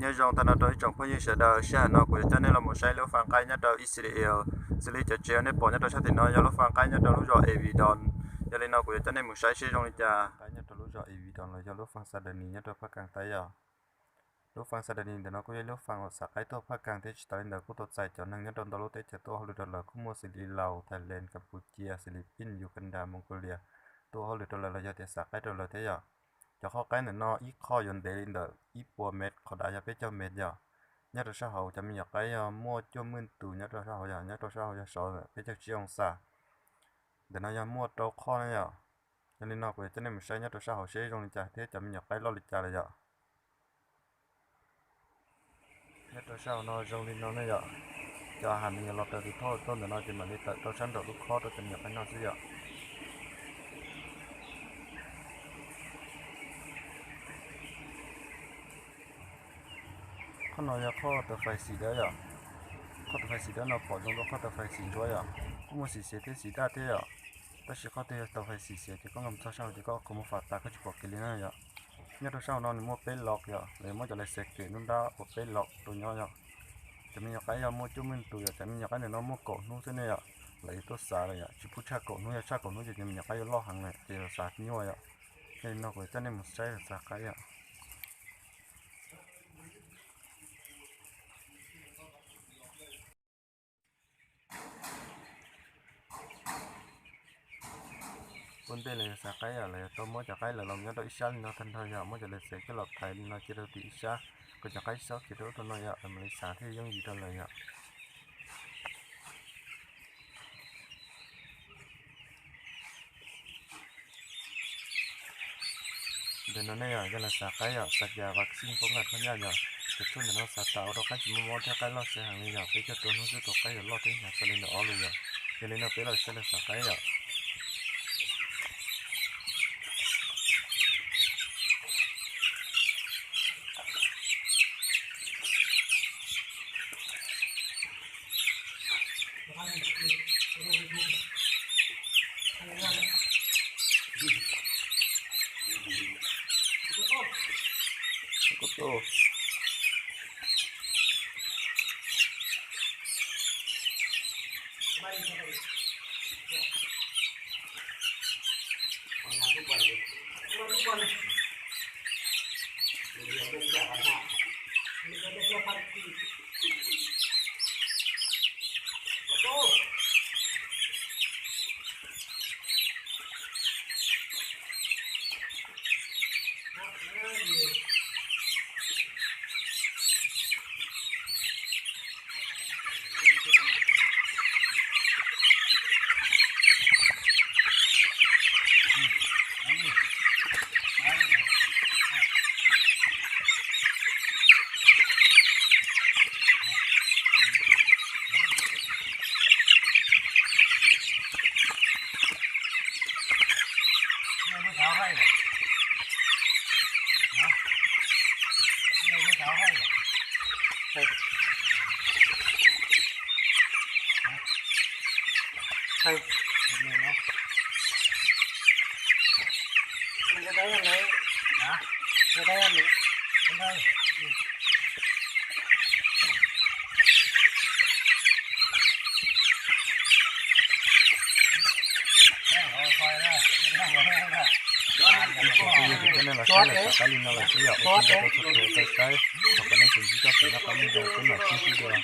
Nyob zoo tag nrho rau ib tsoom phooj ywg sawv daws, sij hawm no kuv yuav coj nej los mus saib lub fab qaib nyob rau Israel. Xws li cov tsev uas nej pom nyob rau sab tim no yog lub fab qaib nyob rau lub zos Evidon. Yog li no kuv yuav coj nej mus saib seb zoo li cas. Qaib nyob rau lub zos Evidon los yog lub fab Sadani nyob rau Phaj Kas Taib yom. Lub fab Sadani ntawm no kuj yog lub fab uas xa qaib tuaj Phaj Kas thiab tsis tas li ntawd kuj tau txais cov neeg nyob rau ntau lub teb chaws tuaj ua hauj lwm rau lawv kuj muaj xws li Laus, Thailand, Kampuchia, Filipin, Uganda, Mongolia tuaj ua hauj lwm rau lawv los yog tias xa qaib rau lawv thiab yom. Cov qhov qaib ntawm no ib qho yuav ntev li ntawm ib puas mev, qhov dav yog peb caug mev yom. Nyob rau sab hauv cov me nyuam qaib yog muaj cuaj mwj tus nyob rau sab hauv yom, nyob rau sab hauv yog saud peb caug tsib oo xas. Ntawm no yog muaj rau qhov na yom. Yog li no kuv yuav coj nej mus saib nyob rau sab hauv seb zoo li cas thiab cov me nyuam qaib loj li cas lawm yom. Nyob rau sab hauv no zoo li no ne yom. Cov hav nws los raws tus thauj tuaj ntawm no ces mam li tawm rau sab nraum lub khob rau cov me nyuam qaib noj xwb yom. Qhov no yog qhov tau fais xim dawb yom. Qhov tau fais xim dawb no pom zoo dua qhov tau fais xim ntsuav yom. Kuj muaj xim xiav thiab xim daj thiab yom. Tab sis qhov twg yog tau fais xim xiav ces koj nqa mus txog sab hauv ces koj kho mus fam tas koj tsis pom kev li na yom. Nyob rau sab hauv no nws muaj peb los yom, lawv muab cov lais xes kem nruab nrab ua peb los rau nyob yom. Cov me nyuam qaib yog muaj cuaj mwj tus yom, cov me nyuam qaib ntawm no muaj kaum hnub xwb ne yom. Lawv yuav tuaj xav lawm yom, tsis pub tshaj kaum hnub, yog tshaj kaum hnub ces cov me nyuam qaib yuav loj heev lawm ces yuav xav nyuaj yom. Yog li no kuv yuav coj nej mus saib lawv xav qaib yom. Ua ntej lawv yuav xav qaib yom, lawv yuav tau muab cov qaib lawv los nyob rau ib sab li no tag nrho yom, muab cov lais xes coj los thaiv li no cia rau tim ib sab, kom cov qaib xob khiav rau ub rau no yom, mam li xav thiaj yooj yim rau lawv yom. Ntawm no ne yom, yog lawv xav qaib yom, xav cas vaccine poob nqaij poob nyaj yom. Cov tshuaj ntawm no xav tas ua rau qaib tsis muaj mob thiab qaib loj siab heev li yom, peb caug rau hnub xwb tus qaib yuav loj thiab hnyav txog li ntawm ob lus yom. Yog li no peb los saib lawv xav qaib yom. Cov phooj ywg, kuv coj nej los saib lawv xav qaib li no lawm xwb yom, ua tsaug rau txhua tus uas saib, thov kom nej tsuas ntsib txoj kev noj qab nyob zoo, peb mam sib ntsib dua.